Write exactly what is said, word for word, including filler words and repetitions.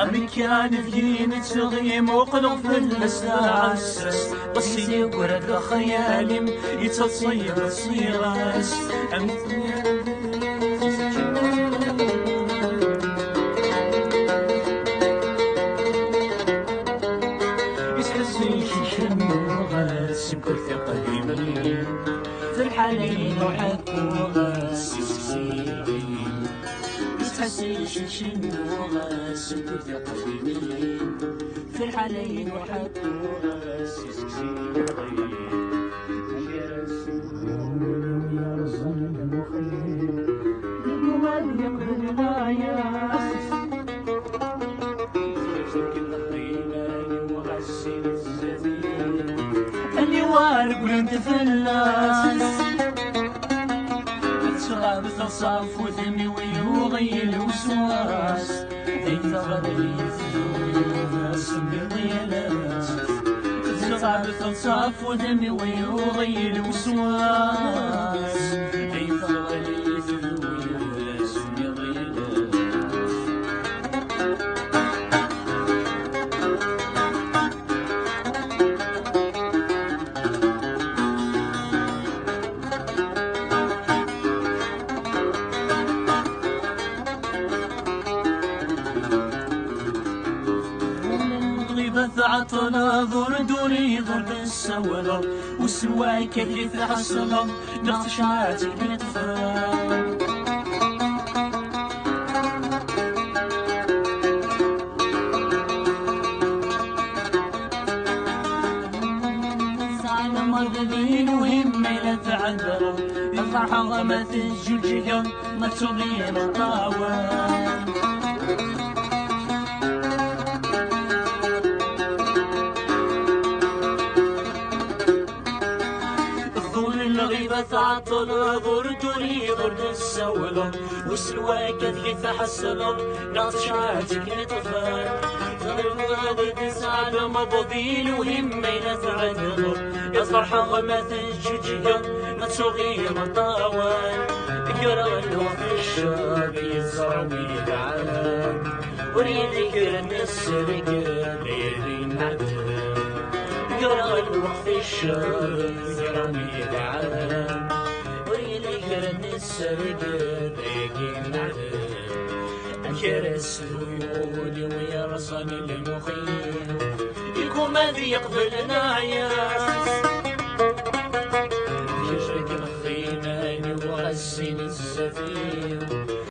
Amek kan deg-i nettɣim, uqleɣ fell-as taɛessast. Bas yeggra-d lexyal-im, yettaḍsa-yi-d ṣṣiras. Amek isḥessi kikren ɣas mkul tiqdimin. Terḥa-yi ḥekku ɣas iseksi-yin. Isḥessi kikren ɣas mkul tiqdimin. Terḥa-yi ḥekku ɣas iseksi-yin. Yerẓen lmuxi, deg umad yeqbel layas. Aniwa rewlent fell-as. Tettɣab teɣṣaf udem-iw yuɣ-iyi lewswas. Ay taɣalit d asemmiḍ yal ass. Tettɣab teɣṣaf udem-iw yuɣ-iyi lewswas. Ay taɣalit d asemmiḍ yal ass. Lɣiba tɛeṭṭleḍ, ur d-uriḍ, ur d-tessawleḍ, uselway akka i tḥeṣleḍ. Neɣ tecɛaɛet mi ṭṭfen. Sɛan amerḍi d inuhim ma yella tɛeddreḍ. Iferḥeɣ ma teǧǧuǧǧgeḍ, ma tuɣiḍ ṭṭawen. Ḍul lɣiba tɛeṭṭleḍ, ur d-turiḍ, ur d-tessawleḍ, uselway akka deg-i tḥeṣleḍ, neɣ tecɛaɛet mi ṭṭfen. Ḍul di tesɛa lmeḍ di lewhim ma yella tɛedleḍ, ad ferḥeɣ ma teǧǧuǧgeḍ, ma tuɣiḍ ṭṭawen. Ger lweqt iccer yettṛawi lɛalam. Ur yelli kra n sser, kra n layali nɛedda. Ger lweqt iccer, yettṛawi lɛalam. Ur yelli kra n sser, kra n layali nɛedda. Amek ara s-tebdu yuli wi yerẓan lmuxi? Yegguma ad yeqbel neɛya.